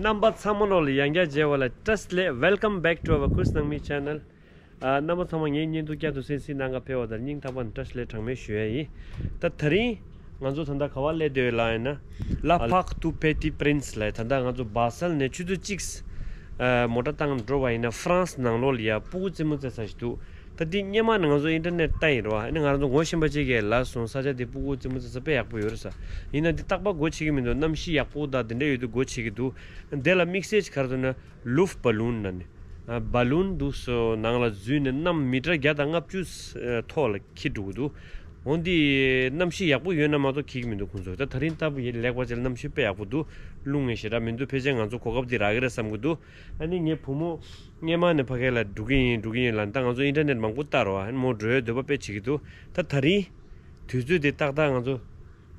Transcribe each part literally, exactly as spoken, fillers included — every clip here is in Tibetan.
རྣམ་པ་ཚང་མ་ལོ་ལ་ཡང་བསྐྱར་མཇལ་བ་ལ་བཀྲ་ཤིས་བདེ་ལེགས། Welcome back to our Kursnangmi channel. ཨ། རྣམ་པ་ཚང་མ་ངའི་བརྙན་ཐུང་བསྐྱར་དུ་གསན་གཟིགས་གནང་ག་ཕེབས་པ་དང་སྙིང་ཐག་པ་ནས་བཀྲ་ཤིས་བདེ་ལེགས་གྲངས་མེད་ཞུ་ཡ་ཡིན། ད་དེ་རིང་ང་ཚོ་ད་ལྟ་ག་པར་སླེབས་བསྡད་ཡོད་ལབ་ཡིན་ན། La Parc du Petit Prince ལབ། ད་ལྟ་ང་ཚོ་སྦ་སེལ་ནས་ཆུ་ཚོད་གཅིག་ཨ། མོ་ཊ་བཏང་འགྲོ་བ་ཡིན་ན་ཧྥ་རན་སི་ནང་ལོགས་ལ་ཡ་སྤུ་གུ་རྩེད་མོ་རྩེ་ས་ཞིག་འདུག་ད་འདི་སྔོན་མ་ནས་ང་ཚོ་ཨིན་ཊར་ནེཊ་ལྟ་ཡིན་རེད་བ། ཨ་ནི་ང་རང་ཚོ་ངོ་ཤེས་པ་ཅིག་གིས་ལབ་སོང་། ས་ཆ་འདི་སྤུ་གུ་རྩེད་མོ་རྩེ་ས་དཔེ་ཡག་པོ་ཡོད་རེད་ཟེར། ཡིན་ན་འདི་རྟག་པར་སྒོ་ཕྱེ་གི་མི་འདུག་གནམ་གཤིས་ཡག་པོ་དང་དེ་འདྲ་ཡོད་དུས་སྒོ་ཕྱེ་གི་འདུག་དེ་ལ་དམིགས་བསལ་གྱི་ག་རེ་ཟེར་ན་ལུཕ་བ་ལུན་ལབ་ནས། ཨ། བ་ལུན་འདུག་སོ། ནང་ལ་འཛུལ་ནས་གནམ་མི་ཊར་བརྒྱ་དང་ལྔ་བཅུ་ཨ། མཐོ་ལ་འཁྱེར་འགྲོ་གི་འདུག་འོ་འདི་གནམ་གཤིས་ཡག་པོ་ཡོད་ན་མ་གཏོགས་འཁྱེར་གི་མི་འདུག་ཁོང་ཚོས། ད་དེ་རིང་ལྟ་བུ་ཡིན་ལེགས་པ་ཅིག་ལ་གནམ་གཤིས་དཔེ་ཡག་པོ་འདུག་རླུང་ངེས་ཞེ་དྲག་མི་འདུག་ཕལ་ཆེར་ང་ཚོ་གོ་སྐབས་འདི་རག་གི་རེད་བསམ་གི་འདུག་ཨ་ནི་ངའི་བུ་མོ་སྔོན་མ་ནས་ཕ་གི་ལ་འགྲོ་གི་ཡིན་འགྲོ་གི་ཡིན་ལབ། ད་ང་ཚོ་ཨིན་ཊར་ནེཊ་མང་པོ་ལྟ་རོགས། ཨ་ནི་མོ་འགྲོ་ཡའི་འདོད་པ་དཔེ་བྱེད་ཀྱི་འདུག་ད་དེ་རིང་དུས་ཚོད་འདི་ཏག་ཏག་ང་ཚོ་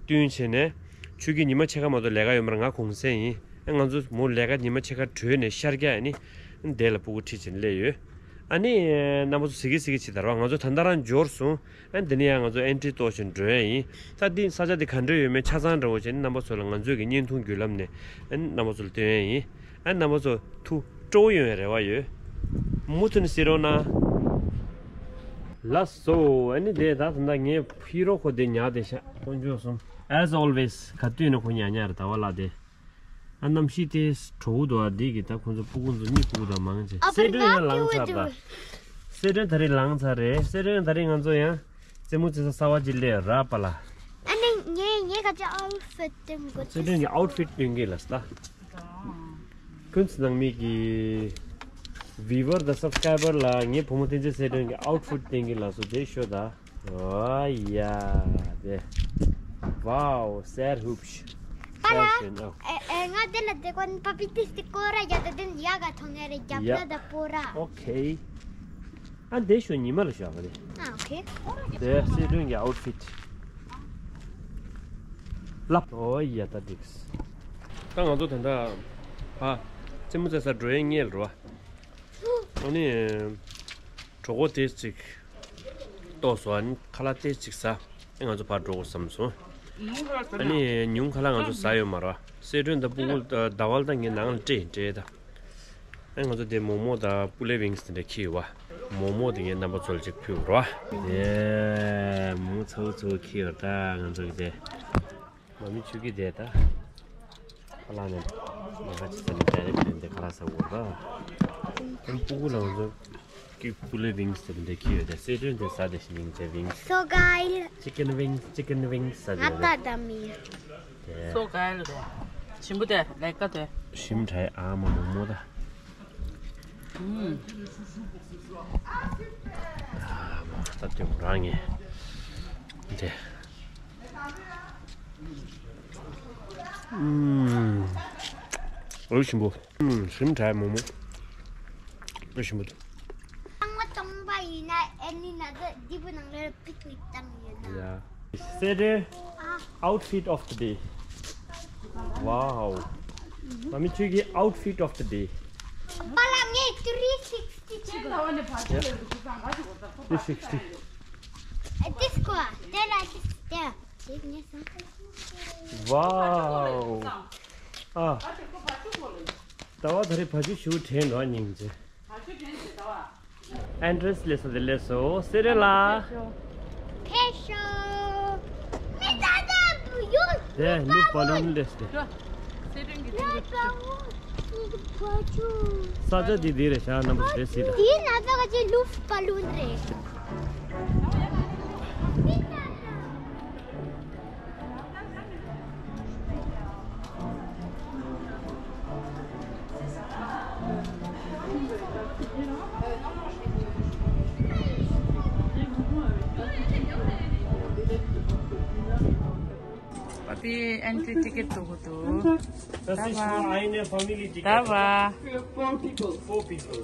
བསྟུན་བྱས་ནས་ཆུ་གི་ཉི་མ་ཕྱེད་ཀ་མ་གཏོགས་ལས་ཀ་ཡོད་མ་རེད། ང་གུང་སེང་ཡིན། ཨ། ང་ཚོ་མོ་ལས་ཀ་ཉི་མ་ཕྱེད་ཀ་གྲོལ་ནས་ཤར་རྒྱག་ཨ་ནི་དེ་ལ་སྤུ་གུ་ཁྲིད་བྱས་ནས་སླེབས་ཡོད། ཨ་ནི་རྣམ་པ་ཚོ་གཟིགས་གི་གཟིགས་གི་བྱེད་ད་རོགས། ང་ཚོ་ད་ལྟ་རང་འབྱོར་སོང་། ཨ། འདི་ནས་ཡང་ང་ཚོ་ཨེན་ཊི་རི་གཏོང་བྱས་འགྲོ་ཡ་ཡིན། ད་འདི་ས་ཆ་འདི་ག་འདྲ་ཡོད་མེད་ཆ་ཚང་འདྲ་བོ་བྱས་ནས་རྣམ་པ་ཚོ་ལ་ང་ཚོའི་གི་བརྙན་ཐུང་བརྒྱུད་ལམ་ནས་ཨ་ནི་རྣམ་པ་ཚོ་ལ་སྟོན་ཡ་ཡིན། ཨ། རྣམ་པ་ཚོ་ཐུགས་སྤྲོ་བོ་ཡོང་བའི་རེ་བ་ཡོད། མུ་མཐུད་ནས་གཟིགས་རོགས་གནང་། ལགས་སོ། ཨ་ནི་དེ་ད་ད་ལྟ་ངའི་ཧི་རོ་ཁོ་དེ་ཉག་དེ་ཤ་དཀོན་མཆོག་གསུམ། As always ག་དུས་ནས་ཁོ་ཉག་ཉག་རེད། ཟླ་བ་ལགས་དེ། ཨ། གནམ་གཤིས་དེ་དྲོ་བོ་འདུག་ཨ། འདི་གི་ད་ཁོང་ཚོ་སྤུ་གུ་ཚོ་གཉིད་ཁུག་དང་མང་ཆེ། སེ་ཏྲོན་ཡང་ལངས་ཚར་ད། སེ་ཏྲོན་ད་རེས་ལངས་ཚར་རེད། སེ་ཏྲོན་ད་རེས་ང་ཚོ་ཡང་རྩེད་མོ་རྩེ་ས་གསར་པ་ཅིག་སླེབས་ར་པ་ལ། ཨ་ནི་ངས་ངས་ག་ཅི་ཨའུ་ཊི་ཕིཊ་སྟོན་དགོས། སེ་ཏྲོན་གྱི་ཨའུ་ཊི་ཕིཊ་སྟོན་གི་ལ་ས། ཀུན་གཟིགས་གནང་མི་གི་བིའུ་ཝར་དང་སབ་སི་ཀ་རའི་བར་ལ་ངའི་བུ་མོ་བསྟན་འཛིན་སེ་ཏྲོན་གྱི་ཨའུ་ཊི་ཕིཊ་སྟོན་གི་ལ་སོ། དེ་ཤོད་ད། ཨོ་ཡ། དེ། Wow, sad hoops. པ་ལགས། Sad ཨོ། ཨེ་ཨེ། ང་དེ་ལ་དེ་ཀོན་པ་པི་ཏིས་དེ་ཀོ་ར་ཡ་ད་དེ་ཡ་ག་ཐོང་ངེ་རེ་རྒྱབ་ཡ། ན་ད་པོ་ར། ཨོ་ཁེ། ཨ་འདི་ཤོ་ཉི་མ་ལ་ཤོ་ཨ་ག་རེ། ཨ་ཨོ་ཁེ། དེ་སེ་ཏྲོན་གྱི་ཨའུ་ཊི་ཕིཊ། ལབ། ཨོ་ཡ་ད་འགྲིགས། ད་ང་ཚོ་ད་ལྟ་ཕ་རྩེད་མོ་རྩེ་ས་འགྲོ་ཡས་ཉེ་ལ་རོ། ཨ་ནི། གྲོད་ཁོག་ཏོག་ཙམ་ཅིག་ལྟོགས་སོང་། ཨ་ནི་ཁ་ལག་ཏོག་ཙམ་ཅིག་ཟ། ཨ་ང་ཚོ་ཕར་འགྲོ་དགོས་བསམ་སོང་། ཨ་ནི་ཉུང་ཁ་ལག་ང་ཚོ་ཟ་ཡོད་མ་རེད། སེ་ཏྲོན་དང་སྤུ་གུ་ཟླ་བ་ལགས་དང་ངའི་ནང་ལ་སྤྲད་སྤྲད་ད། ཨ་ང་ཚོ་དེ་མོག་མོག་དང་པུ་ལེ་ཝིང་སི་དེ་འདྲ་ཁྱེར་ཡོད་པ། མོག་མོག་དེ་ངས་རྣམ་པ་ཚོ་ལ་ཅིག་ཕུལ་བ་རེད་པ། དེ་མོག་མོག་ཚ་བོ་ཚ་བོ་ཁྱེར་ཡོད་ད། ང་ཚོ་གི་དེ། མ་མི་ཆུ་གི་དེ་ད། ཁ་ལག་ནས་མ་ཁ་ཅི་ཟ་ནས་ཌའི་རེག་ཊི་ལེན་དེ་ཁ་ལག་ཟ་དགོས་པ། ཨ་ནི་སྤུ་གུ་ལ་ང་ཚོ་ཀི་པུ་ལེ་ཝིང་སི་དེ་འདྲ་ཁྱེར་ཡོད་དེ། སེ་ཏྲོན་དེ་ཟ་དེ་ཤི་ཉིང་ཅེ་ཝིང་སི། So guys. Chicken wings, chicken wings ཟ་དེ་ང་ད་ད་མི་ཡ། དེ། So guys. ཞིམ་པོ་དེ་ལས་ཀ་དེ། ཞིམ་དྲགས་ཨ་མ་མོག་མོག་ད། ཨུམ། ད་དེ་རང་ངེ་དེ། ཨུམ། འོ་ཞིམ་པོ། ཨུམ། ཞིམ་དྲགས་མོག་མོག་འོ་ཞིམ་པོ་འདུག་རྐང་པ་སྟོང་པ་ཡིན་ན་ཨ་ནི་ན་ཚ་འདི་པོ་ནང་ལ་པིག་ནིག་བཏང་ཡོད་ན། ཡ། སེ་ཏྲོན་ཨ། Outfit of the day. Wow. མ་མི་ཁྱོད་ཀྱི་outfit of the day. པ་ལགས་ངས་three sixty བྱེད་དགོས། Three sixty. This one. དེ་ལ་this དེ། དེ་ངས་བཟང་། Wow. ཨ། ཟླ་བ་ད་རེས་བ་ཕྱུགས་ཞུ་དྲན་འགྲོ་སྙིང་རྗེ། ཨན་ཌྲེས་སླེབས་ས་དེ་སླེབས་སོང་། སེ་རེ་ལ། ཕེབས་ཤོག་མི་ད་ལྟ་བུ་ཡོད། དེ་ལུག་པ་ལུང་སླེབས་ཏེ། ལུག་པ་ལུང་། ལུག་པ་ཆུ། ས་ཆ་འདི་འདི་རེད་ཤག་རྣམ་པ་ཚོ་དེ་སྲིད་ལ། འདིའི་ནང་ཚག་ཅིག་ལུག་པ་ལུང་རེད། མི་ད་ལྟ། Papi, entry ticket to go to. Sir, this is for I N F family ticket. Tava. Four people. Four people.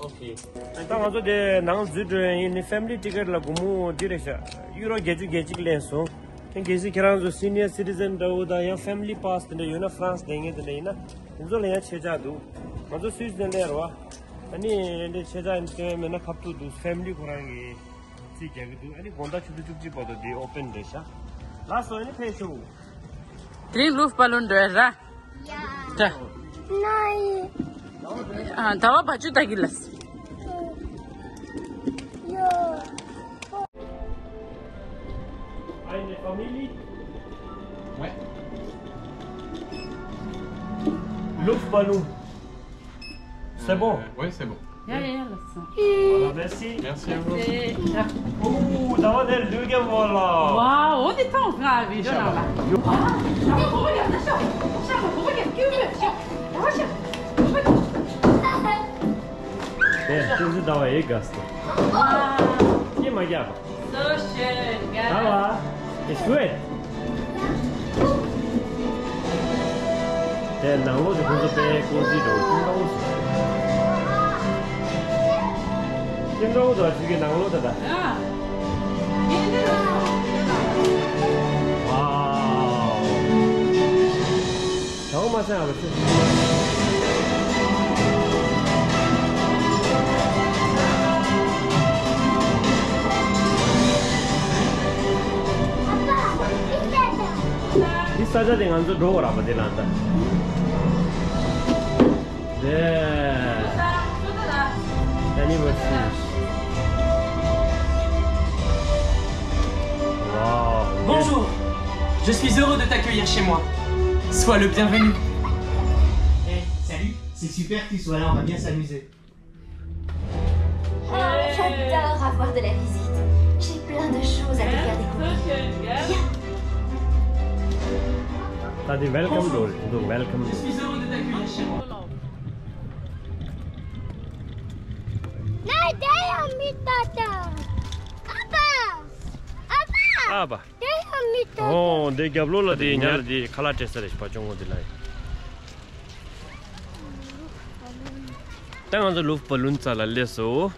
Okay. ད་ང་ཚོ་དེ་ནང་འཛུལ་འགྲོ་ཡ་ཡིན། ནི་family ticket ལ་སྒོར་མོ་འདི་རེད་ཤག་ཡུ་རོ་བརྒྱད་ཅུ་བརྒྱད་ཅུ་ཅིག་ལེན་སོང་། ཡང་གལ་སྲིད་ཁྱེད་རང་ཚོ་senior citizen འདྲ་བོ་དང་ཡང་family pass དེ་འདྲ་ཡོད་ན། France བསྡད་མཁན་དེ་འདྲ་ཡིན་ན་དེ་ཚོ་ལ་ཡང་ཆད་ཆག་འདུག་ང་ཚོ་སུད་སི་ནས་སླེབས་རེད་པ། ཨ་ནི་འདི་ཆད་ཆག་ཡིན་སྟོན་མེད་ན་ཁ་ཐུག་འདུག family ཁོ་རང་གིས་རྩིས་རྒྱག་གི་འདུག་ཨ་ནི་དགོང་དག་ཆུ་ཚོད་བཅུ་གཅིག་བར་དུ་འདི་open རེད་ཤག་ལགས་སོ། ཨ་ནི་ཕེབས་ཤོག་དེ་རིང་ལུག་པ་ལུང་འགྲོ་ཡ་ར། ཡ། ད། ཨ། ཟླ་བ་བ་ཅུ་ད་གི་ལ། Eine Familie? Ouais. Luftballon. C'est bon? Euh, ouais, c'est bon. ཡ་ཡ་ཡ་ལགས་སོ། Voilà, merci. Merci à vous. ཨོ། ཟླ་བ་དེར་ལུས་ཀྱང་བོ་ལ། ཝའོ། འོ་དེ་ཐོངས་ང་བི་ཌིའོ་ནང་ལ། ཨ་མ་གོ་བ་ཡག་ན་ཤོག་ཤོག་མ་གོ་བ་ཡག་སྐྱོ་བོས་ཤོག་ད་ཤོག་གོ་བ་ཡག་དེ་ཤིང་རྩི་ཟླ་བ་ཡི་དགའ་སྟེ། ཝའོ། ཀྱེ་མ་རྒྱག་པ། So schön, gell? ཟླ་བ། Ist gut. དེ་ནང་ལོགས་ཀྱི་ཁོང་ཚོ་དཔེ་ཀོ་ཟི་འདྲ་བོ་ཅུང་འདྲ་བོ་སོང་། ཅུང་འདྲ་བོ་འདུག་ཅིག་གི་ནང་ལོགས་ད་ད། ཨ། ཡིན་འདི་ལ། ཝའོ། ད་འོ་མ་སེང་ཨ་བ་སེ། འདི་ས་ཆ་དེ་ང་ཚོ་འགྲོ་བ་རག་པ་དེ་ལ་ད། དེ། Anniversary. Wow. Bonjour. Je suis heureux de t'accueillir chez moi. Sois le bienvenu. Hey, salut. C'est super que tu sois là, on va bien s'amuser. Oh, j'adore avoir de la visite. J'ai plein de choses à te faire découvrir. Viens. ད་དེ་welcome འགྲོ་རེད། འདུག welcome. Je suis heureux de t'accueillir chez moi. ནའི་དེ་ཡང་མི་ལྟ་དང་། ཨ་ཕ། ཨ་ཕ། ཨ་ཕ། དེ་ཡང་མི་ལྟ་དང་། ཨོ་དེ་རྒྱབ་ལོགས་ལ་དེ་ཉལ་དེ་ཁ་ལག་སྤྲད་ས་རེད། ཕ་ཆུང་ངུ་དེ་ལ་ཡིན། ད་ང་ཚོ་ལུབ་བ་ལུན་རྩ་ལ་སླེབས་སོང་།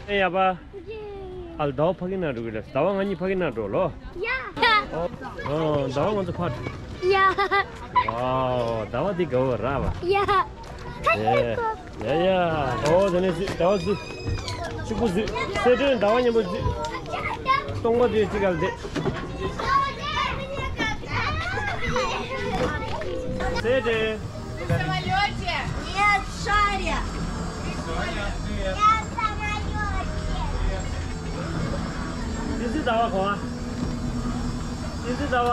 ཨེ་ཡ་པ། ཨལ་ཟླ་བ་ཕ་གི་ན་འགྲོ་གི་རེད། ཟླ་བ་ང་གཉིས་ཕ་གི་ན་འགྲོ་ལོ། ཡ། ཨོ། ཨོ་ཟླ་བ་ང་ཚོ་ཕ། ཡ། ཝའོ་ཟླ་བ་འདི་དགའ་བོ་ར་བ། ཡ། ཡ་ཡ། ཨོ་དེ་ནས་ཟི་ཟླ་བ་ཟི། གཅིག་པུ་ཟི། སེ་ཏྲེ་ཟླ་བ་མཉམ་པོ་ཟི། སྟོང་པ་དེ་གཅིག་ག་ལ་བསྡད། སེ་ཏྲེ། В самолёте? Нет, в шаре. Я в самолёте. ཏི་ཙི་ཟླ་བ་གོ་ཨ། ཏི་ཙི་ཟླ་བ།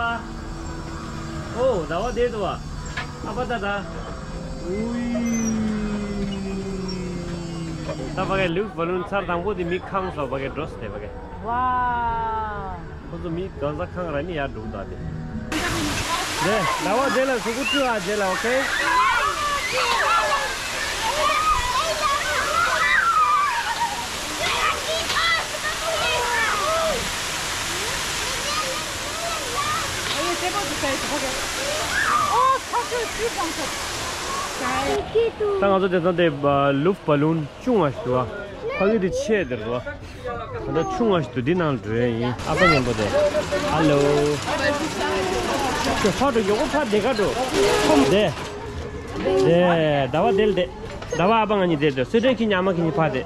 ཨོ་ཟླ་བ་བསྡད་འདུག་བ། ཨ་པ་ད་ད། ཨུའི། ད་ཕ་གི་ལུབ་བ་ལུན་ཚར་དང་པོ་དེ་མི་ཁེངས་སོང་ཕ་གི་འགྲོ་སོང་དེ་ཕ་གི། ཝའོ། ཁོ་ཚོ་མི་གང་ས་ཁེངས་ར་ནི་ཡར་འགྲོ་གི་འདུག་དེ། དེ་ཟླ་བ་རྗེས་ལ་གཟུགས་པོ་བཀྲུས་ཨ་རྗེས་ལ་ཨོ་ཁེ། ད་ང་ཚོ་དེ་ཚོ་དེ་ལུབ་བ་ལུན་ཅུང་ང་ཞིག་འདུག་ཨ། ཕ་གི་དེ་ཆེ་དེ་རེད་བ། ད་ལྟ་ཆུང་བ་ཞིག་འདུག་འདི་ནང་འགྲོ་ཡ་ཡིན། ཨ་ཕ་མཉམ་པོ་དེ། ཧ་ལོ། ཁྱོད་ཕར་འགྲོ། མགྱོགས་པོ་ཕར་དེ་ག་འགྲོ། ཁོམ་དེ། དེ་ཟླ་བ་དེ་ལ་དེ། ཟླ་བ་ཨ་ཕ་ང་གཉིས་དེ་འགྲོ། སེ་ཏྲེ་ཁྱེད་ཉག་མ་ཁྱེད་གཉིས་ཕར་དེ།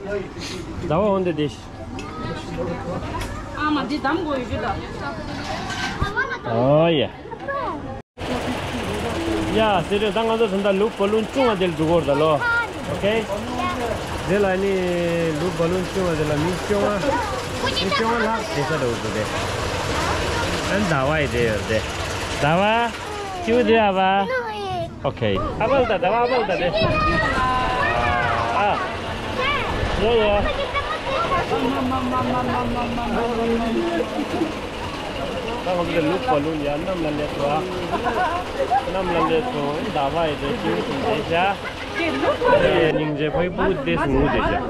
ཟླ་བ་འོན་ཏེ་དེ། ཨ་མ་འདི་འདམ་དགོས་ཡོད་ཀྱི་ད། ཨོ་ཡ། ཡ་སེ་ཏྲེ་ད་ང་ཚོ་ད་ལྟ་ལུབ་བ་ལུན་ཅུང་བ་དེ་ལ་འགྲོ་གི་ཡོད་རེད་ད་ལོ། ཨོ་ཁེ། དེ་ལ་ནི་ལུབ་བ་ལུན་ཅུང་བ་དེ་ལ་མི་བཅོ་ལྔ། མི་བཅོ་ལྔ་ལྷག་བསྡད་ས་འདྲ་བོ་འདུག་སྟེ། ཨ་ནི་ཟླ་བ་ཡི་དེ་ཡོད་དེ། ཟླ་བ། ཅིའུ་དེ་ཨ་བ། ཨོ་ཁེ། ཨ་བ་ལ་ད་ཟླ་བ་ཨ་བ་ལ་ད་དེ། ཨ། ཡ་ཡ། ད་ང་ཚོ་ལུག་པ་ལུང་ཡ་གནམ་ལ་སླེབས་སོང་ཨ། གནམ་ལ་སླེབས་སོང་། ཟླ་བ་ཡི་དེ་ཅིའུ་ཅིའུ་བསྡད་ཤག་ཨེ་སྙིང་རྗེ། ཕ་གི་སྤུ་གུ་དེ་སུ་ངུ་བསྡད་ཤག་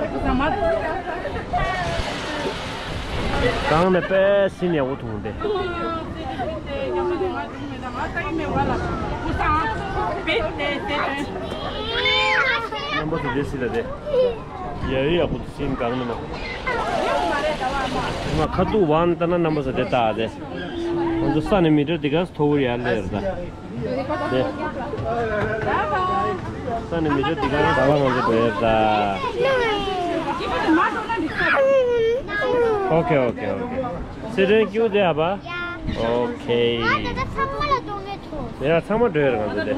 གང་ནས་དཔེ་སྲིན་ཡག་པོ་འཐུང་སྟེ། རྣམ་པ་ཚོ་དེ་སྲིད་ལ་དེ། ཡ་ཡ་ཡག་པོ་འདུག་སྲིན་གང་ནས་མ། ང་ཁ་ཐུག་ཝང་ལྟ་ན་རྣམ་པ་ཚོ་དེ་ལྟ་དེ། ང་ཚོ་ས་ནས་མི་ཊར་དེ་ག་མཐོ་བོར་ཡར་སླེབས་ཡོད་ད། དེ། ས་ནས་མི་ཆོག་དེ་ག་ཟླ་བ་ང་ཚོ་འགྲོ་ཡ་ད། ཨོ་ཁེ་ཨོ་ཁེ་ཨོ་ཁེ། སེ་ཏྲེ་ཅིའུ་དེ་ཨ་བ། ཨོ་ཁེ། ཡ་ཚང་མ་འགྲོ་ཡ་རེད་ང་ཚོ་དེ།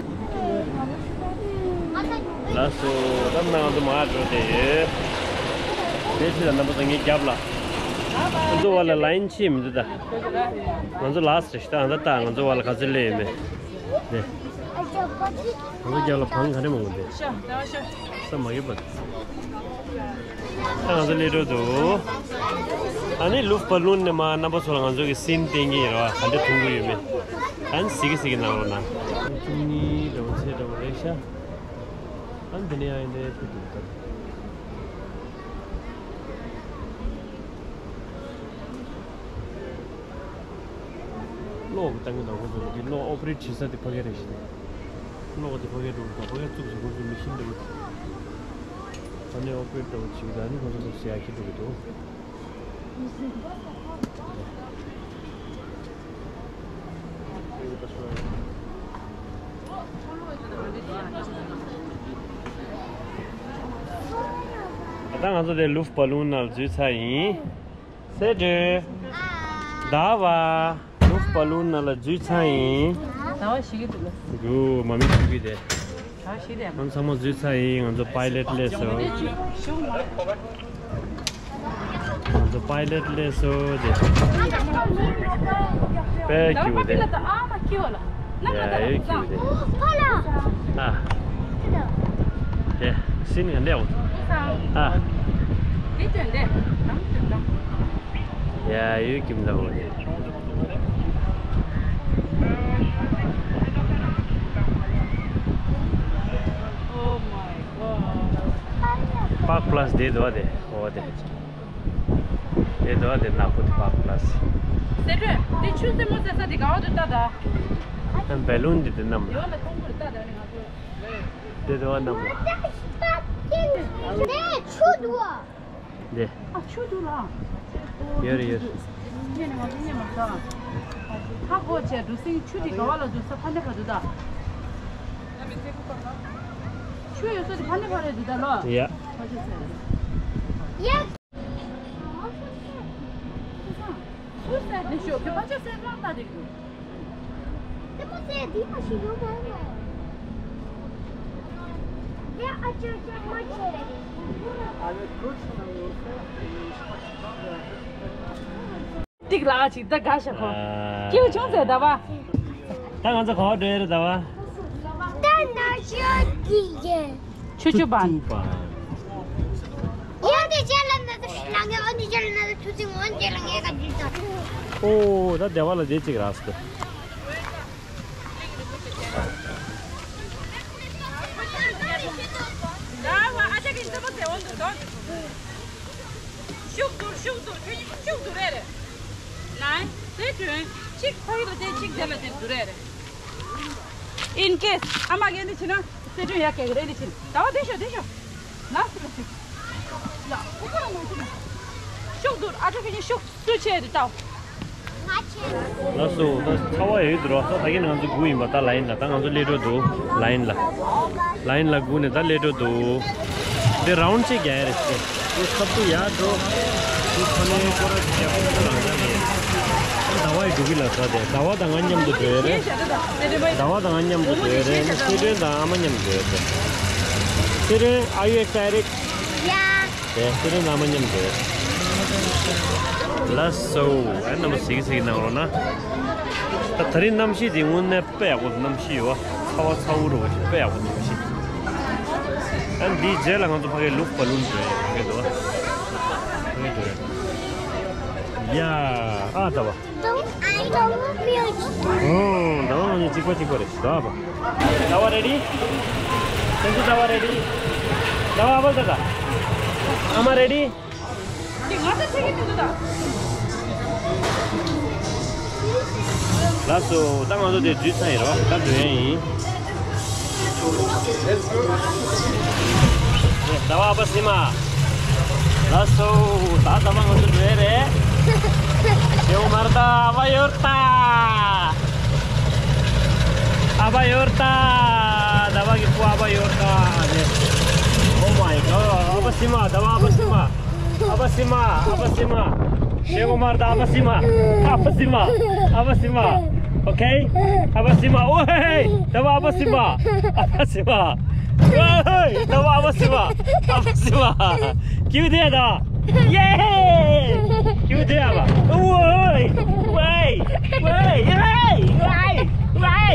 ལགས་སོ། ད་ནང་དུ་མར་འགྲོ་བསྡད་ཡོད། དེ་ཕྱི་ལ་རྣམ་པ་ཚོ་ངའི་རྒྱབ་ལ། ང་ཚོ་བར་ལ་ལ་ཡིན་ཕྱིན་མི་འདུག་ད། ང་ཚོ་ལ་སི་ཊི་རེད་ཤག་ད། ཨ་ད་ད་ང་ཚོ་བར་ལ་ག་ཚོད་སླེབས་ཡོད་མེད། དེ། ང་ཚོ་རྒྱབ་ལ་བང་ག་རེ་མང་པོ་འདུག་ས་མ་གི་པ། ད་ང་ཚོ་སླེབས་འགྲོ་འདུག་ཨ་ནི་ལུཕ་བ་ལུན་ནས་མར་རྣམ་པ་ཚོ་ལ་ང་ཚོ་གི་སིན་བསྟན་གྱི་ཡིན་ར་བ། ག་འདྲ་མཐོང་གི་ཡོད་མེད། ཨ་ནི་གཟིགས་གི་གཟིགས་གི་གནང་རོགས་གནང་། བཅུ་གཉིས་འདྲ་བོ་ཚད་འདྲ་བོ་རེད་ཤག་ཨ་ནི་དེ་ནས་ཡང་ཡིན་དེ་ཕུད་འདུག་ད། གློག་གི་ཏང་གི་ནང་ཁོ་ཚོ་གི་གློག་ཨོ་པ་རེཊ་བྱེད་ས་དེ་ཕ་གི་རེད་ཤག་གློག་དེ་ཕ་གི་འགྲོ་གི་འདུག་ཕ་གི་བཙུགས་སོང་། ཁོ་ཚོ་མི་ཤིན་འདྲ་བོ་དེ་ཨ་ནི་ཨོ་པ་རེཊ་འདྲ་བོ་བྱེད་གི་འདུག་ཨ་ནི་ཁོ་ཚོ་ཚོ་ཟེར་ཡག་གི་འགྲོ་གི་འདུག་ད་ང་ཚོ་དེ་ལུཕ་བ་ལུན་ནང་འཛུལ་ཚར་ཡིན། སེ་ཏྲེ། ཟླ་བ། ལུཕ་བ་ལུན་ནང་ལ་འཛུལ་ཚར་ཡིན། ཟླ་བ་ཞིག་གི་འདུག་ལ། གུ་མ་མི་ཐུག་གི་དེ། ཟླ་བ་ཞིག་རེད། ང་ཚང་མ་འཛུལ་ཚར་ཡིན། ང་ཚོ་པའི་ལེཊ་སླེབས་སོང་། ང་ཚོ་པའི་ལེཊ་སླེབས་སོང་དེ། དཔེ་སྐྱིད་པོ་དེ། ཡ་ཡོད་སྐྱིད་པོ་དེ། ཨ། དེ་སིན་ག་འདྲ་འོ། ཨ། ཡ་ཡོད་སྐྱིད་པོ་དེ། པཱག་པ་ལཱ་སི་དེ་འདུག་བ་དེ། འོ་དེ། དེ་འདུག་བ་དེ། ནག་པོ་དེ་པཱག་པ་ལཱ་སི། སེ་ཏྲེ། དེ་ཆུ་སེར་མོ་ཟེར་ས་དེ་ག་བ་དུ་ལྟ་ད། ཨ། བེ་ལུན་དེ་དེ་གནམ་ལ། ཡོ་ལ་ཐོང་པོ་ལ་ལྟ་ད་ནི་ང་ཚོ། དེ་འདུག་བ་གནམ་ལ། དེ་ཆུ་འདུག་བ། འདི། ཨ། ཆུ་འདུག་ལ། ཡོད་རེད་ཡོད་རེད། ཉེ་ནས་ང་ཚོ་རྙེད་མ་ཐག་ཧ་གོ་བྱས་འགྲོ་སེང་། ཆུ་དེ་ག་བ་ལ་འདུག་ས། ཕ་ནས་ཕ་འདུག་ད། ཆུ་ཡོད་ས་དེ་ཕ་ནས་ཕ་རེད་འདུག་ད་ལོ། ཡ། ཕ་ཆུ་ཚེ། ཡ། ཨུ་ས། ཨུ་ས་ནས་ཤོག་ཁྱོད་ཕ་ཆུ་ཚེ་རང་ལྟ་དེ་གི། ཏིག་ལ་ཅིག་ད་དགའ་ཤ་ཁོ། ཨ། སྐྱིད་པོ་བྱུང་ཟེར་ད་བ། ད་ང་ཚོ་ག་བ་འགྲོ་ཡ་རེད་ད་བ། ད་ན་ཤོད་ཀྱི་ཡིན། ཆུ་ཆུ་བ། ཆུ་བ། ཡང་དེ་ཅན་ལ་ན་དུ་ཤི་ལ་ངས་ཨོ་ནི་ཅན་ལ་ན་དུ་ཆུ་ཚིག་ངོ་ཅན་ལ་ངས་ག་དུས་ད། ཨོ། ད་སྡེ་བ་ལ་དེ་གཅིག་རག་སོང་། ཤུགས་རྡུར། ཤུགས་རྡུར། ཁྱོད་གཉིས་ཤུགས་རྡུར་རེ་རེ། ལའི་དེ་དོན་གཅིག་ཕ་གི་ལ་དེ་གཅིག་དེ་ལ་དེ་རྡུར་རེ་རེ། In case ཨ་མ་གིས་འདི་བྱས་ན་སེ་ཏྲོན་ཡ་གེ་གི་རེད། འདི་བྱས་ན་ཟླ་བ་དེ་ཤོག་དེ་ཤོག་ལ་སི་ལ་སི། ཡ་ཨུ་ཁ་ལ་མ་ཤི་ན། ཤུགས་རྡུར། ཨ་ཅོ་ཁྱོད་གཉིས་ཤུགས་སུ་ཆེ་རེ་ལྟ། ལགས་སོ། ད་ཚ་བ་ཡོད་འདུག་རོགས། ད་ད་གིན་ང་ཚོ་སྒུག་ཡིན་པ། ད་ལ་ཡིན་ལ། ད་ང་ཚོ་སླེབས་འགྲོ་འདུག་ལ་ཡིན་ལ། ལ་ཡིན་ལ་སྒུག་ནས་ད་སླེབས་འགྲོ་འདུག་འདི་རའུན་ཌི་གཅིག་རྒྱག་ཡ་རེད་ཟེར། འདི་ཁ་ཐུག་ཡར་འགྲོ། འདི་ཁ་ནས་སྐོར་ར་རྒྱག་གི་འདུག་ལ་ཡིན་ལ། ཟླ་བ་ཡི་འགྲོ་གི་ལ། ད་དེ་ཟླ་བ་དང་ང་མཉམ་དུ་འགྲོ་ཡ་རེད། ཟླ་བ་དང་ང་མཉམ་དུ་འགྲོ་ཡ་རེད། སེ་ཏྲོན་དང་ཨ་མ་མཉམ་དུ་འགྲོ་ཡ་རེད། སེ་ཏྲོན། Are you excited? Yeah. དེ་སེ་ཏྲོན་དང་ཨ་མ་མཉམ་དུ་འགྲོ་ཡ་རེད། ལགས་སོ། ཨ་རྣམ་པ་གཟིགས་གཟིགས་གནང་རོགས་གནང་། ད་ད་རིང་གནམ་གཤིས་འདི་དངོས་གནས་དཔེ་ཡག་པོ་གནམ་གཤིས་ཡོད་བ། ཚ་བ་ཚ་བོ་འདྲ་བོ་ཞིག་དཔེ་ཡག་པོ་གནམ་གཤིས། ཨ་འདིའི་རྗེས་ལ་ང་ཚོ་ཕ་གིའི་ལུག་བ་ལུང་འགྲོ་ཡ་ཡོད་འདུག་ཕ་གི་འགྲོ་ཡ། ཡ། ཨ་ད་བ། ཨོ། ད་བ་ང་གཉིས་གཅིག་པ་གཅིག་པ་རེད། ད་བ། ད་བ་རེ་ཌི། ཁྱེད་ཚོ་ད་བ་རེ་ཌི། ད་བ་ཨ་བ་ད་ད། ཨ་མ་རེ་ཌི། ལགས་སོ། ད་ང་ཚོ་དེ་འཛུལ་ཚར་ཡིན་རོ། ད་འགྲོ་ཡ་ཡིན། ཟླ་བ་ཨ་ཕ་སི་མ། ལགས་སོ། ད་ཟླ་བ་ང་ཚོ་འགྲོ་ཡ་རེད། ཞེའུ་མར་ད་ཨ་ཕ་ཡོད་ད། ཨ་ཕ་ཡོད་ད། ཟླ་བ་གི་བུ་ཨ་ཕ་ཡོད་ད། Oh my God. ཨ་ཕ་སི་མ། ཟླ་བ་ཨ་ཕ་སི་མ། ཨ་ཕ་སི་མ། ཨ་ཕ་སི་མ། ཞེའུ་མར་ད་ཨ་ཕ་སི་མ། ཨ་ཕ་སི་མ། ཨ་ཕ་སི་མ། Okay? ཨ་ཕ་སི་མ། ཨོ་ཧེ་ཧེ། ད་བ་ཨ་ཕ་སི་མ། ཨ་ཕ་སི་མ། ཝེ། ད་བ་ཨ་མ་སི་བ། ཨ་མ་སི་བ། ཁྱེའུ་དེ་ད། ཡེ། ཁྱེའུ་དེ་ཨ་བ། ཝེ། ཝེ། ཝེ། ཝེ། ཝེ།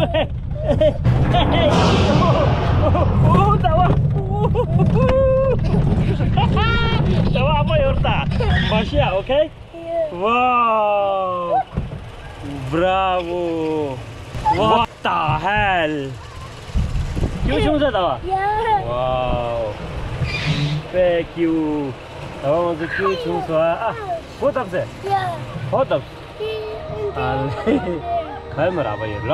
ཝེ། ད་བ། ད་བ་ཨ་མ་ཡོར་ད། མ་ཤི་ཡ། ཨོ་ཁེ། Wow! Bravo! What the hell? ཁྱེའུ་ཆུང་ས་ད་བ། Yeah. Wow! དཔེ་ཁྱེའུ། ད་བ་ང་ཚོ་ཁྱེའུ་ཆུང་ས། ཨ། ཕོ་བཏབ་སེ། Yeah. ཕོ་བཏབ། ཨ་ལེ། ཁ་མ་ར་བ་ཡོད་ལ།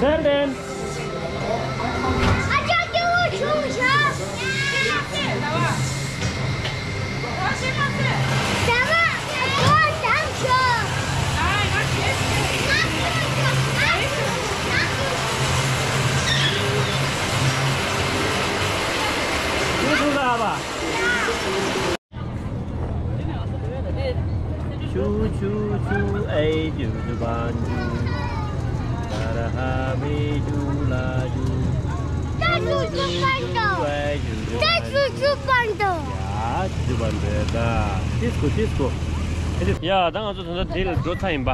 Senden. ཆུ་ཆུ་ཆུ་ཨེ་ཇུ་ཇུ་བན་ཇུ། ད་ར་ཧ་མི་ཇུ་ལ་ཇུ། ད་ཆུ་ཆུ་བན་ཇུ། ཨེ་ཇུ་ཇུ། ད་ཆུ་ཆུ་བན་ཇུ། ཡ་ཆུ་ཆུ་བན་ཇུ་ད། ཏིས་ཀོ་ཏིས་ཀོ། ཡ་ད་ང་ཚོ་ད་ལྟ་འདི་ལ་འགྲོ་ཚར་ཡིན་པ།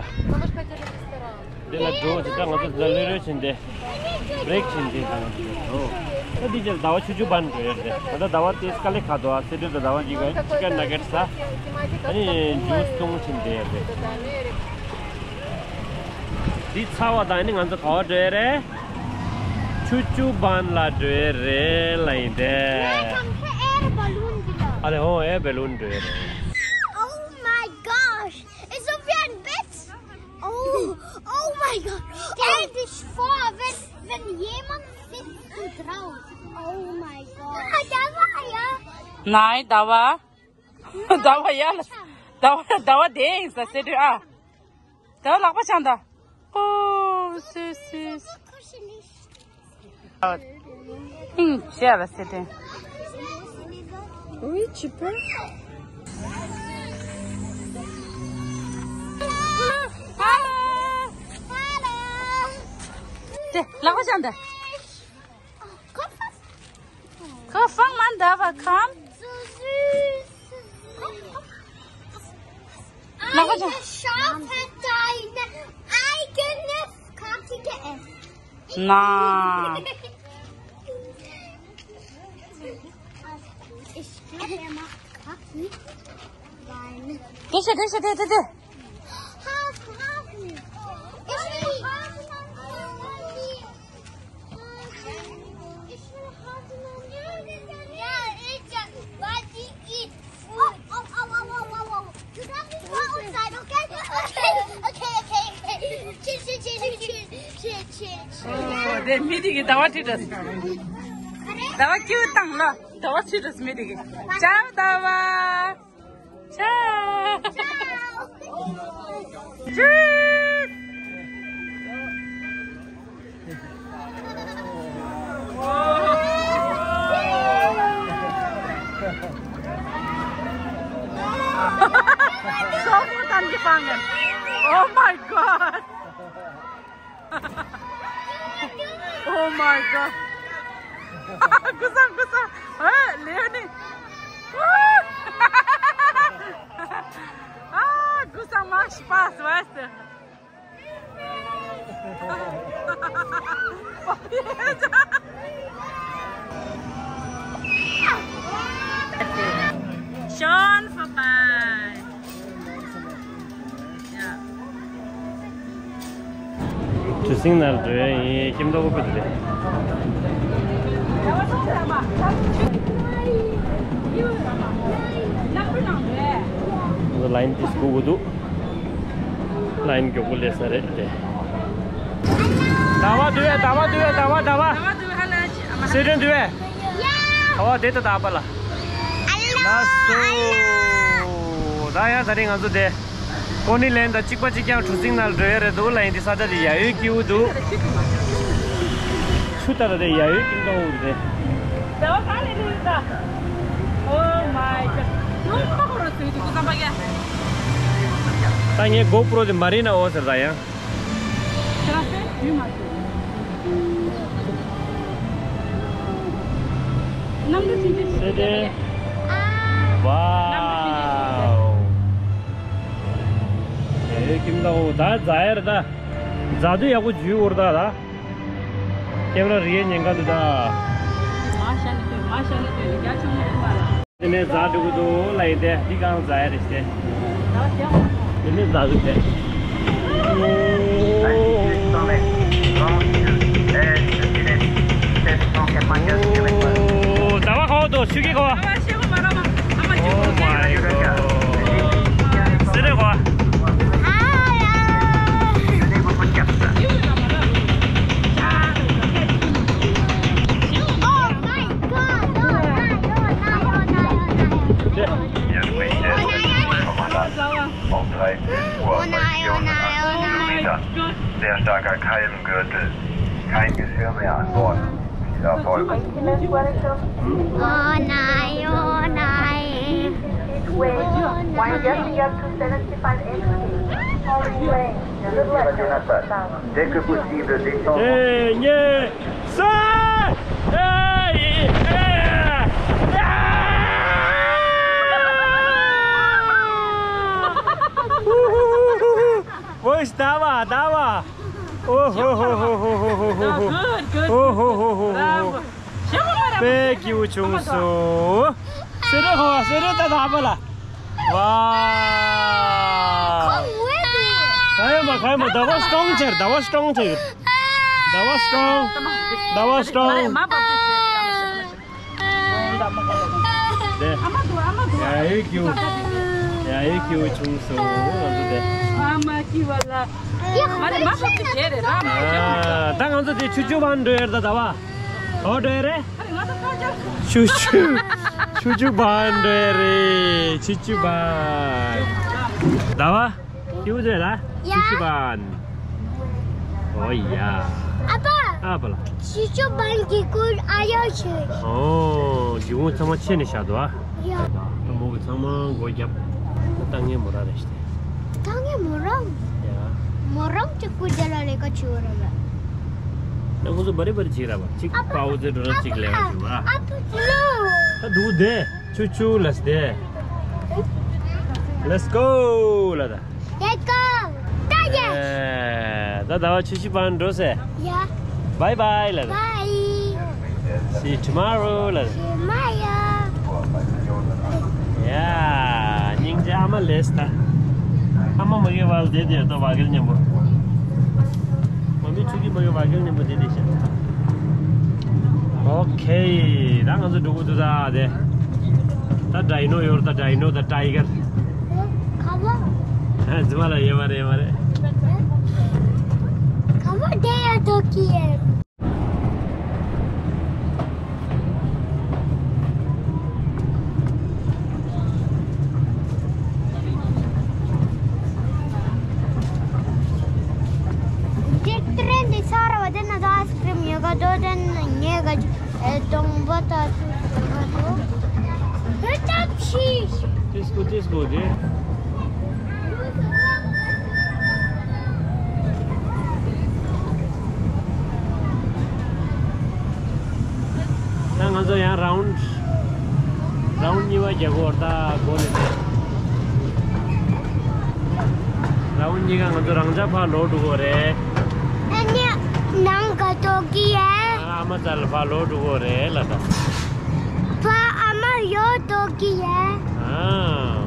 འདི་ལ་འགྲོ་ཇི་ལྟར་ང་ཚོ་འདི་ལ་ལྷོད་རོལ་ཕྱིན་ཏེ། བྷེ་རེག་ཕྱིན་ཏེ་ད་ང་ཚོ་འགྲོ། ད་འདི་རྗེས་ཟླ་བ་ཆུ་ཆུ་བན་འགྲོ་ཡོད་རེད། ད་ལྟ་ཟླ་བ་དེ་དཀའ་ལས་ཁག་འདུག་ཨ། སེ་འབྲུ་དང་ཟླ་བ་གཉིས་ཀ་ཅི་ཀན་ན་གེ་ཊི་ཟ། ཨ་ནི་ཇུས་བཏུང་ཕྱིན་ཏེ་ཡོད་རེད། འདི་ཚར་བ་དང་ཨ་ནི་ང་ཚོ་ག་བ་འགྲོ་ཡོད་རེད། ཆུ་ཆུ་བན་ལ་འགྲོ་ཡོད་རེད་ལ་ཡིན་ཏེ། ཨ་ལེ་ཧོ་ཨེ་བེ་ལུན་འགྲོ་ཡོད་རེད། Oh my gosh! It's a fan bit! Oh, oh my god! And it's far when, when jemand sitzt so drauf. Oh my god. ནའི་ཟླ་བ། ཟླ་བ་ཡར་ལ། ཟླ་བ་ཟླ་བ་དེ་ཡིན་ས་སེ་འབྲུ་ཨ། ཟླ་བ་ལག་པ་བྱང་ད། Oh, so sweet. ཨིང་ཤེས་ར་སེ་ཏེ། Oui, tu peux. ཏེ་ལག་པ་བྱང་ད། Komm, komm, Mann, da war, komm. Ein Schaf hat seine eigene Kacke gegessen. Na. Ich glaube, er macht Kacke. Weil. Sicher, sicher, sicher, sicher. Hasen, Hasen. Ich will Hasen. Ich will Hasen. Ja, ich, weil die eat food. Oh, oh, oh, oh, oh, oh, oh. You got me go outside, okay? Okay, okay, okay, okay. Chill, chill, chill, chill, chill, chill, chill. ཨོ་དེ་མི་དེ་གི་ཟླ་བ་ཁྲིད་འགྲོ། ཟླ་བ་ཁྱེའུ་བཏང་ལ། ཟླ་བ་ཁྲིད་འགྲོ་མི་དེ་གི། ཅའོ་ཟླ་བ། ཅའོ། ཅའོ། Oh my god! Oh my god! ཀུ་སང་ཀུ་སང་། ཨེ་ལེའོ་ནི། ཨ་ཀུ་སང་མ་སྤ་སི་བས། Schon vorbei. Ja. གྲུ་གཟིངས་ནང་འགྲོ་ཡ་ཡིན། ཁྱིམ་ཐོག་པོ་དེ་རེད། ལ་ཡིན་དེ་སྒུག་དགོས་འདུག་ལ་ཡིན་མགྱོགས་པོ་སླེབས་ས་རེད་དེ། ཟླ་བ་འདུག་གས། ཟླ་བ་འདུག་གས། ཟླ་བ། ཟླ་བ། སེ་འབྲུ་འདུག་གས། ཟླ་བ་དེ་ད་ད་པ་ལ། ལགས་སོ། ད་ཡང་ད་རིང་ང་ཚོ་དེ་ཀོ་ནི་ལན་དང་གཅིག་པ་གཅིག་རྐྱང་གྲུ་གཟིངས་ནང་འགྲོ་ཡ་རེད་འདུག་ལ་ཡིན་དེ་ས་ཆ་དེ་ཡ་ཡོད་སྐྱིད་པོ་འདུག་ཆུ་ད་ད་དེ་ཡ་ཡོད་སྐྱིད་པོ་འདུག་དེ། ཟླ་བ་ག་ལེ་རེད་ད། ད་ངའི་གོ་པྲོ་དེ་མ་རིག་ན་འོ་ཟེར་ད་ཡང་། ཁྱེད་རང་ཚོས་བུད་མ་ཐུབ། གནམ་གྲུ་ཕྱིན་ཆད་ཕྱིན་ཆད། ཝའོ། ཨེ་ཁྱིམ་ད་འོ་ད་ཛ་ཡར་ད། ཛ་དུ་ཡག་པོ་ཇུས་འོར་ད་ད། ཁྱེད་རང་རིའི་ཉེན་ཁ་འདུག་ད། མ་ཤ་ནི་ཐོས་མ་ཤ་ནི་ཐོས་རི་རྒྱ་ཆུང་ངུ་མ་ལ། དེ་ནས་ཛ་འགྲོ་གི་འདུག་ལ་ཡིན་ཏེ་འདི་གང་ཛ་ཡ་རེད་ཤི་ཏེ། དེ་ནས་ཛ་གི་ཏེ། ཟླ་བ་ཁོ་དོ་ཆུ་གི་ཁོ། Oh my god. སེ་རེ་ཁོ། Sehr starker Keimgürtel. Kein Geschirr mehr an Bord. Viel Erfolg. Oh nein, oh nein. Good luck. Dès que possible, descendez. Hey, yeah. Sai! Hey! Hey! Oi, estava, estava. Oh, oh, oh, oh, oh, oh, oh, oh. Good, good, good, good. Oh, oh, oh, oh, oh, oh. Bravo. དཔེ་སྐྱིད་པོ་བྱུང་སོང་། སེ་རེ་ཧོ་སེ་རེ་ད་ད་པ་ལ། ཝའོ། ཁ་ཡོད་མ་ཁ་ཡོད་མ་ཟླ་བ་སྟོང་ཆེར་ཟླ་བ་སྟོང་ཆེར། ཟླ་བ་སྟོང་། ཟླ་བ་སྟོང་། དེ། ཡ་ཡི་ཁྱིའུ། ཡ་ཡི་ཁྱིའུ་བྱུང་སོང་ང་ཚོ་དེ། ཨ་མ་ཁྱི་བ་ལ། ཡ་མ་རེད་མ་ཁོ་ཚོ་བྱས་རེད་ར། ཨ་ད་ང་ཚོ་དེ་ཆུ་ཆུ་བང་འགྲོ་ཡར་ད་ཟླ་བ། ཨོ་འགྲོ་ཡ་རེད། ཨ་རེ་ང་ཚོ་ཁ་ཆག་ཆུ་ཆུ། ཆུ་ཆུ་བང་འགྲོ་ཡ་རེད་ཆུ་ཆུ་བང་། ཟླ་བ། ཁྱིའུ་ཚོས་ལ། ཡ། ཆུ་ཆུ་བང་། ཨོ་ཡ། ཨ་ཕ། ཨ་ཕ་ལ། ཆུ་ཆུ་བང་གི་སྐོར་ཨ་ཡ་ཆེ། ཨོ། སྒེའུ་ཁུང་ཚང་མ་ཕྱེ་ནས་བཞག་འདུག་ཨ། ཡ། ད་མོ་གི་ཚང་མ་སྒོ་བརྒྱབ། ད་ལྟ་ངའི་མོ་ར་རེད་ཤི་ཏེ། ད་ངའི་མོ་རང་། ཡ། མོ་རང་གཅིག་པུ་རྒྱ་ལ་ལས་ཀ་བྱེད་འོ་ར་བ། ན་ཁོ་ཚོ་བ་རི་བ་རི་བྱེད་ར་བ་གཅིག་ཨ་ཕ། པའོ་ཙེ་འགྲོ་ན་གཅིག་ལས་ཀ་བྱེད་བ། ཨ་ཕ་ལོ། ད་འདུག་དེ། ཆུ་ཆུ་ལ་སྟེ། Let's go ལ་ད། Let's go. ད་ཡ། ཨེ། ད་ཟླ་བ་ཆུ་ཆུ་བང་འགྲོ་ཟེར། ཡ། Bye bye ལ་ད། Bye. See you tomorrow ལ་ད། Tomorrow. ཡ། སྙིང་རྗེ་ཨ་མ་ལེས་ད། ཨ་མ་མ་གི་བལ་དེ་དེ་ཏོ་བ་གེལ་མཉམ་པོ། མ་མི་ཆུ་གི་མ་གི་བ་གེལ་མཉམ་པོ་དེ་དེ་ཤ། ཨོ་ཁེ། ད་ང་ཚོ་འགྲོ་གི་འདུག་ད་དེ། ད་ཌའི་ནོ་ཡོད་རེད་ད་ཌའི་ནོ་ད་ཊའི་གར། ཁ་བ། ཨ་ཙི་མ་ལ་ཡེ་མ་རེད་ཡེ་མ་རེད། ཁ་བ་དེ་ཡ་ཏོ་ཀི་ཡེ། ཅིག་ཏྲེན་དེ་ས་ར་བ་དེ་ན་ད་ཨའི་སི་ཀྲིམ་ཡོད་ག་དོ་དེ་ན་ཉེ་ག་ཨེ་གདོང་པ་ད་ཚུ་ག་དོ། ཧེ་ཏབ་ཤི། ཏིས་ཀོ་ཏིས་ཀོ་དེ། ད་ང་ཚོ་ཡང་རའུན་ཌི། རའུན་ཌི་གཉིས་པ་རྒྱག་གོ་ད་གོ་ནས་ཏེ། རའུན་ཌི་གཉིས་ཀ་ང་ཚོ་རང་འཇགས་ཕར་ལོག་འགྲོ་གོ་རེད། ཨ་ནི་ནང་ག་ཏོ་ཀི་ཡེ། ཨ་མ་ཙལ་ཕར་ལོག་འགྲོ་གོ་རེད་ལ་ད། ཕ་ཨ་མ་ཡོད་དོ་ཀི་ཡེ། ཨ།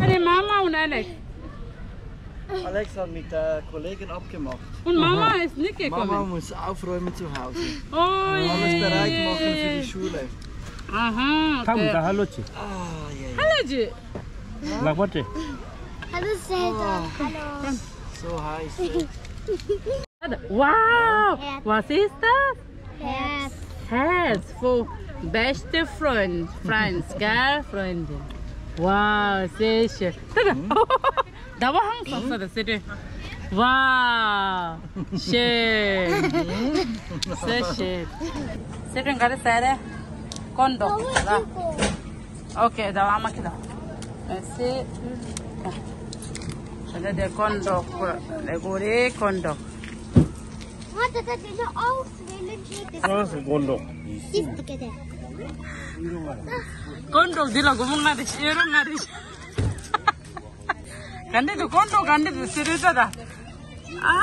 Allez, Mama und Alex. Alex hat mit der Kollegin abgemacht. Und Mama ist nicht gekommen. Mama muss aufräumen zu Hause. Oh, und alles bereit machen für die Schule. Aha, okay. Hallo, Chi. Ah, ja, ja. Hallo, Chi. Hallo, Chi. Hallo, Zelda. Hallo. So heiß. Wow, was ist das? Herz. Herz für beste Freund, Friends, gell, Freundin. Wow, sehr schön. ཟླ་བ་ཧང་སང་ས་རེད་ཟེར་དུས། Wow. Shit. So shit. Sitting got a side. Condo. Okay, the ama kilo. Let's see. So the condo. Like, condo. What the, the, the, oh, Condo. Condo འདི་ལ་སྒོར་མོ་ལྔ་རེ་ཡོད་རོ། ལྔ་རེ། ག་འདྲ་འདུག་ཀོན་ཏོག་ག་འདྲ་འདུག་ཟེར་རེད་ད་ད། ཨ་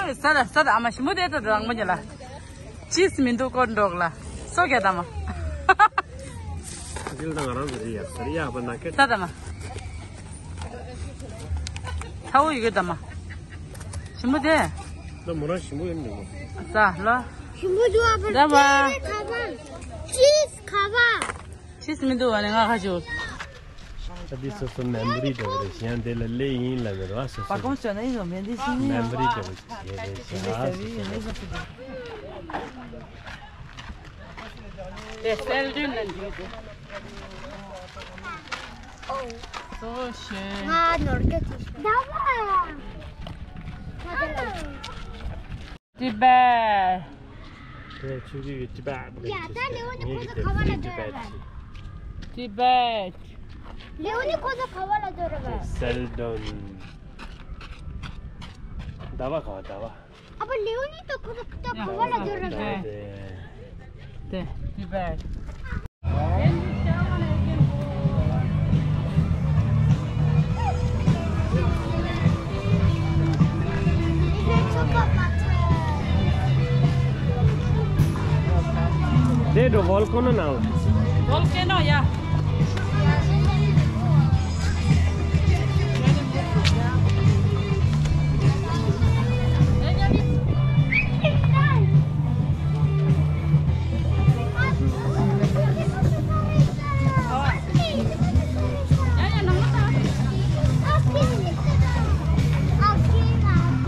ཡ། ས་ད་ས་ད་ཨ་མ་ཞིམ་པོ་དེ་ད་ད་རང་མོ་ཉལ་ལ། ཅིས་མི་འདུག་ཀོན་ཏོག་ལ། སོ་རྒྱ་ད་མ། ཇིལ་དང་ང་རང་ཚོ་རེད་ཡ། ས་རེད་ཡ་པ་ན་ཁེ། ས་ད་མ། ཚ་བོ་ཡི་གེ་ད་མ། ཞིམ་པོ་དེ། ད་མོ་རང་ཞིམ་པོ་ཡོད་འདུག་ས་ལ། ཞིམ་པོ་འདུག་ཨ་པ། ད་མ། ཅིས་ཁ་བ། ཅིས་མི་འདུག་བ་ནི་ང་ཁ་ཅིག་ད་འདི་སོ་སོ་མེ་མོ་རི་འདྲ་བོ་རེད། གཞན་དེ་ལ་ལེ་ཡིན་ལབ་ཡོད་རེད་བ། སོ་སོ་མེ་མོ་རི་འདྲ་བོ་ཞིག་རེད་ཤག་སོ་སོ། དེ་སེལ་དུས་ན་འདུས་ཏེ། སོ་ཤེ། ང་ནོར་སྐད་ཅིག་ཤོད། ད་བ། ང་དེ་ལ། Tibet. དེ་ཆུ་བཞི་གི་Tibet་རེད། ཡ་ད་ལེའོ་ནི་ཁོ་ཚོ་ག་བ་ལ་འགྲོ་ར་བ། Tibet. ལེའོ་ནི་ཁོ་ཚོ་ག་བ་ལ་འགྲོ་ར་བ། Seldon. ཟླ་བ་ག་བ་ཟླ་བ། ཨ་ཕ་ལེའོ་ནི་ད་ཁོ་ཚོ་ད་ག་བ་ལ་འགྲོ་ར་བ། དེ་དེ་Tibet. They do volcano now. Volcano, yeah.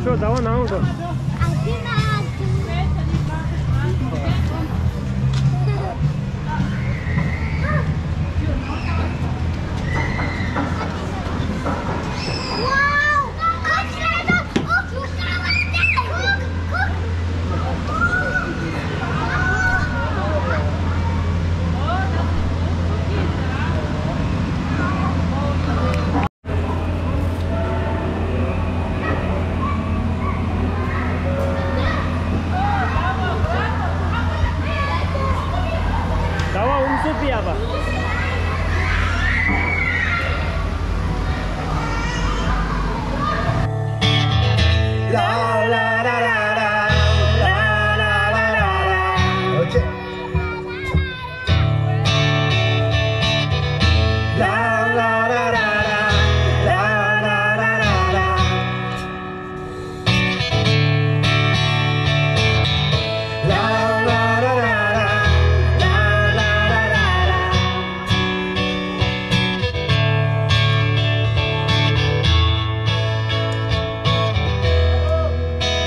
ཁྱོད་ཟླ་བ་ནང་དུ། ཟླ་བ་འུམ་སུ་པི་ཡ་པ།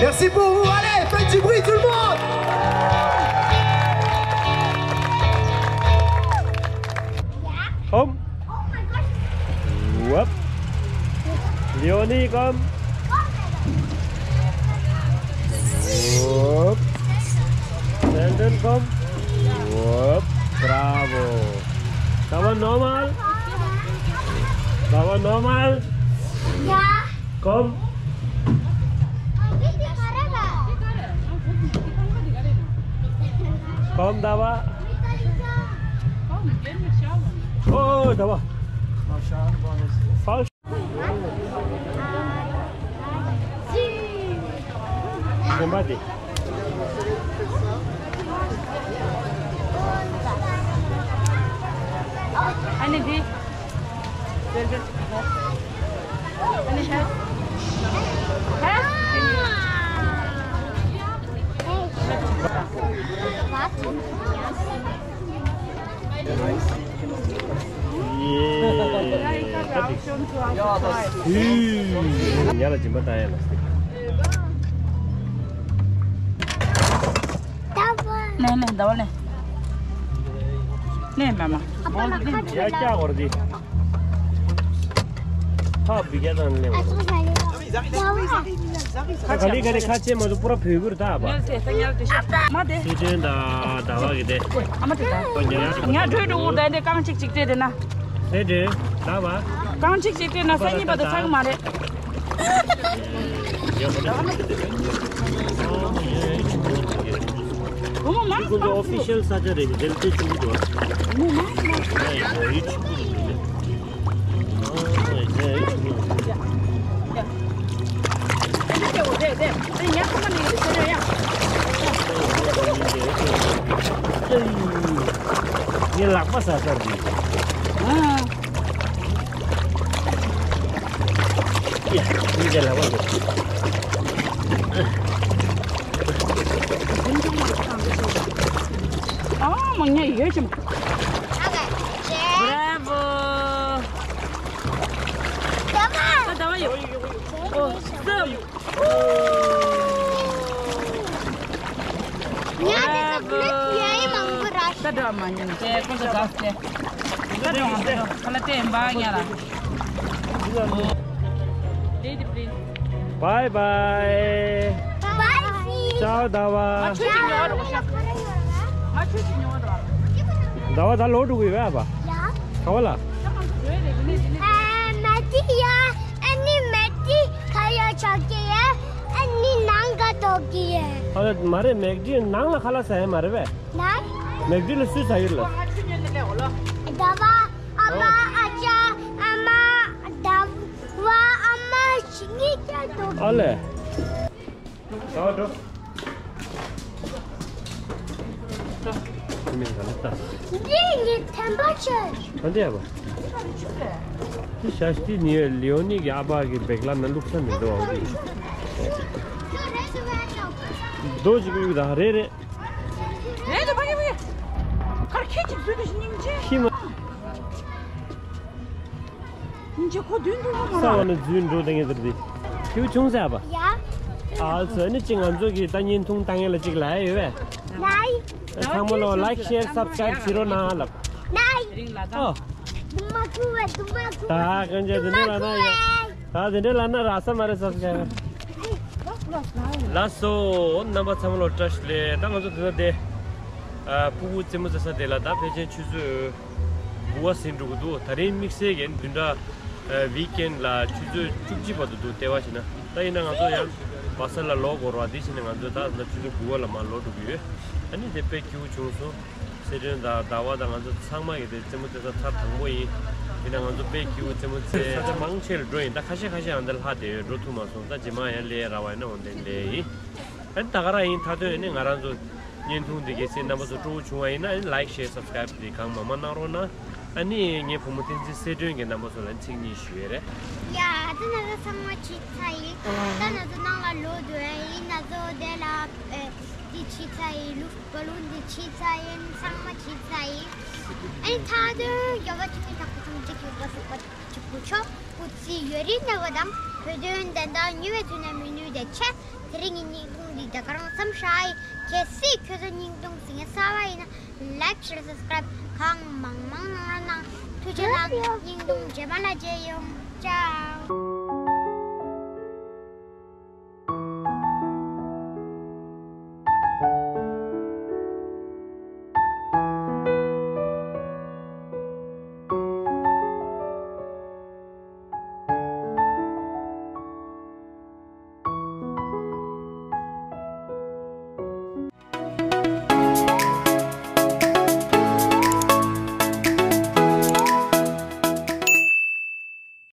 Merci pour vous. Allez, faites du bruit, tout le monde. Come. Whoop. Leonie, come. Whoop. Seldon, come. Whoop. Bravo. Come on, normal. Come on, normal. Yeah. Come. Come, Dava. Oh, Dava. Foul. གཞན་པ་དེ། ཨ་ནི་དེ། ཨ་ནི་ཧ། ཧ། ཡེ། ཉ་ལ་སྦྱིན་པ་བཏང་ཡ་ལ། ནས་ནས་ཟླ་བ་ནས། ནས་མ་མ། ཡ་ཀྱ་གོར་དི། ཧ་བི་ག་དང་ལེ། ག་ལེ་ག་ལེ་ཁ་ཆེ་མ་ཏོ་པུ་ར་བོད་གུར་ད་བ། ཉལ་ཏེ་ད་ཉལ་ཏེ་ཤ་མ་དེ། སི་ཏྲེན་ད་ད་བ་གི་དེ། ཨ་མ་དེ་ད། ཉལ་སྒྲོལ་འགྲོ་གུར་ད་འདི་རྐང་གཅིག་གཅིག་སྤྲད་དེ་ན། སི་ཏྲེན་ད་བ། རྐང་གཅིག་གཅིག་སྤྲད་ན་སང་ཉིན་བར་དུ་ཚར་གི་མ་རེད། ཨོ་མ་མ། ཁོ་ཚོ་ཨོ་ཕི་ཤལ་ས་ཆ་རེད། དེ་ལ་ཆེ་ཆུང་གི་འདུག་ཨོ་མ་མ། ངའི་ལག་པ་ཟ་ས་རེད། ཨ། ཡ། ངའི་ལག་པ་ཟ། ཨ་མ་ངས་ཡོད་ཅིམ། Bravo! ད་ད་བ་ཡོད། ཨོ་སམ། ཉ་དེ་ཚོ་ཀླུ་ཡ་ཡི་མང་པོ་ར། ད་འགྲོ་མ་ཉན་ཅེ་ཁོ་ཚོ་དགའ་སྟེ། ད་འགྲོ་མ་འགྲོ་ཁ་ལ་ཏེ་འབའ་ཉ་ར། Lady, please. Bye bye. Bye. Ciao, Dava. ང་ཆུ་ཅིག་ཉོ་རོགས་ཤག་ང་ཆུ་ཅིག་ཉོ་རོགས། Dava ད་ལོག་འགྲོ་གི་ཡོད་པ། ཡ། ག་བ་ལ། ཨ་མ་ཏི་ཡ། ཨ་ནི་མ་ཏི་ཁ་ཡ་ཆག་གི་ཡ། ཨ་ནི་ནང་ག་ཏོག་གི་ཡ། ཨ་མ་རེད། མེག་ཌི་ནང་ལ་ཁ་ལག་ཟ་ཡ་མ་རེད་པས། ནང་། མེག་ཌི་ལ་སུས་ཟ་ཡོད་ལ། ད་བ་ཨ་མ་ཨ་ཅག་ཨ་མ་ད་བ་ཨ་མ་ཞིག་གཉིས་ཀྱང་འདུག་ཨ་ལས། ད་བ་འགྲོ། འདི་ངའི་ཐན་པ་ཆེ། ད་འདི་ཡ་བ། འདི་ཞག་སྟེ་ནི་ལེའོ་ནི་གི་ཨ་ཕ་གི་བེག་ལ་ན་བླུགས་ས་མི་འདུག་ཨ། འདི་རྡོ་ཅིག་གི་ད་རེད་རེད། རེད་དོ། ཕ་གི་ཕ་གི། ཁར་ཁྱེད་ཅིག་བཟོས་དུ་སྙིང་རྗེ། ཁྱི་མ། སྙིང་རྗེ་ཁོ་མདུན་དུ་ལོ་མ་ས་ར། བ་ནི་རྫུན་འགྲོ་དང་ངེས་ཟེར་དེ། ཁྱེའུ་ཆུང་ཟེར་བ། ཡ། ཨ་ཚོ་ནི་ཅི་ང་ཚོ་གི་ད་བརྙན་ཐུང་ལྟ་མཁན་ལ་ཅིག་ལ་ཡོད་བས། ནའི། ཚང་མ་ལོ་ལའིཀ་ཤེར་སབ་སི་ཀ་རའིབ་བྱེད་རོགས་གནང་ལབ། ནའི། རིང་ལ་ཨོ། དུ་མ་ཁུ་བས་དུ་མ་ཁུ། ད་གང་ཅི་དེ་འདྲ་ལ་ན་ཡ། ད་དེ་འདྲ་ལ་ན་ར་ས་མ་རེད་ས་ས་ཀ། ལགས་སོ། རྣམ་པ་ཚང་མ་ལོ་བཀྲ་ཤིས་བདེ་ལེགས། ད་ང་ཚོ་དེ་ན་དེ། ཨ། ཕྲུ་གུ་རྩེད་མོ་རྩེ་ས་དེ་ལ་ད་ཕལ་ཆེར་ཆུ་ཚོད་དགུ་པ་ཟིན་འགྲོ་གི་འདུག་ད་རིང་དམིགས་བསལ་གྱི་བདུན་ཕྲག་ཨ། ཝིག་ཨེན་ལ་ཆུ་ཚོད་བཅུ་གཅིག་བར་དུ་འདུག་ལྟེ་བ་བྱས་ན། ད་ཡིན་ན་ང་ཚོ་ཡང་བ་ས་ལ་ལོག་དགོས་རེད་བ། དེ་བྱས་ནས་ང་ཚོ་ད་ད་ཆུ་ཚོད་དགུ་པ་ལ་མར་ལོག་འགྲོ་གི་ཡོད། ཨ་ནི་དེ་དཔེ་སྐྱིད་པོ་བྱུང་སོང་། སེ་སྒྲོན་དང་ཟླ་བ་དང་ང་ཚོ་ཚང་མ་གི་དེ་རྩེད་མོ་རྩེ་ས་ཚར་དང་པོ་ཡིན། ཡིན་ན་ང་ཚོ་དཔེ་སྐྱིད་པོ་རྩེད་མོ་རྩེ་ས་ཆ་མང་ཆེ་ལ་འགྲོ་ཡིན། ད་ཁ་ཤས་ཁ་ཤས་ཨ་འདི་ལྷག་བསྡད་ཡོད། འགྲོ་ཐུབ་མ་སོང་། ད་རྗེས་མ་ཡང་སླེབས་ར་བ་ཡིན་ན་འོ་འདི་སླེབས་ཡིན། ཨ་ནི་ད་ག་རང་ཡིན། མཐའ་དོན་ཨ་ནི་ང་རང་ཚོ་བརྙན་ཐུང་འདི་གལ་སྲིད་རྣམ་པ་ཚོ་སྤྲོ་བོ་བྱུང་བ་ཡིན་ན། ཨ་ནི་ལའིཀ་ཤེར་སབ་སི་ཀ་རའིབ་འདི་གང་མང་མང་གནང་རོགས་གནང་། ཨ་ནི་ངའི་བུ་མོ་བསྟན་འཛིན་སེ་སྒྲོན་གྱི་རྣམ་པ་ཚོ་ལ་ཚིག་གཉིས་ཞུ་ཡས་རེད། ཡ། ད་ང་ཚོ་ཚང་མ་ཁྲིད་ཚར་ཡིན། ད་ང་ཚོ་ནང་ལ་ལོག་འགྲོ་ཡས་ཡིན། ང་ཚོ་དེ་ལ་ཨེ། འདི་ཁྲིད་ཚར་ཡིན། ལུག་བ་ལུང་འདི་ཁྲིད་ཚར་ཡིན། ཚང་མ་ཁྲིད་ཚར་ཡིན། ཨ་ནི་མཐའ་དོན་རྒྱལ་བ་ཐུན་མིན་བདག་པོ་ཐམས་ཅད་ཀྱི་བཀའ་སྲུང་པ་གཅིག་པུ་མཆོག་སྐུ་ཚེ་ཡུན་རིང་གནས་པ་དང་། བོད་དོན་བདེན་མཐའ་མྱུར་བའི་དུས་ནས་མི་ནུས་དེ་ཆེ། དེ་རིང་གི་བརྙན་ཐུང་འདི་ད་ག་རང་མཚམས་བཞག་ཡིན། གལ་སྲིད་ཁྱོད་ཚོ་བརྙན་ཐུང་གཟིགས་མཁན་གསར་པ་ཡིན་ན། ལའིཀ་ཤེར་སབ་སི་ཀ་རའིབ་གང་མང་མང་གནང་རོགས་གནང་། ཐུགས་རྗེ་གནང་། བརྙན་ཐུང་རྗེས་མ་ལ་མཇལ་ཡོང་། ཅའོ།